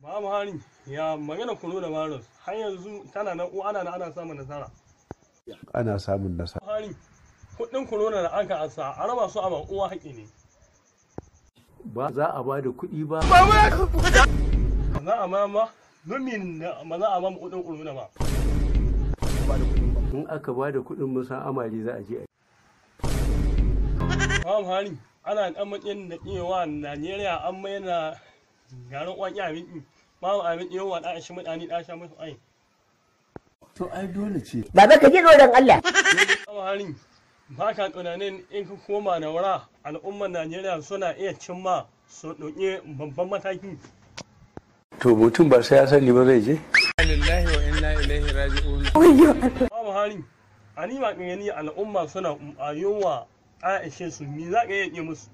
Babu Buhari ya magana coronavirus har yanzu tana nan ko ana nan ana samun nasara. Ana samun nasara. Buhari kuɗin corona da aka ansa a raba su a ban uwa haƙi ne. Ba za a ba da kuɗi ba. Ba za a ma ma domin ba za a ba mu kuɗin corona ba. In aka ba da kuɗin mun san amare za a je a yi. Babu Buhari ana ɗan matsayin da cewa Najeriya an mai da garin ƙwaki abinci babu abinci yawa da shi mutane da sha musu ai. To ai dole ce. Baba ka ji tsoron Allah. Babu Buhari ba ka tunanin in ka koma da wura al'ummar Najeriya suna iya cimma su ɗauki babban mataki. To mutum ba sai ya sani ba zai je? Lillahi wa inna ilaihi raji'un. Babu Buhari a ni ba gani al'umma suna a yunwa a ishe su mi za ka iya yi musu.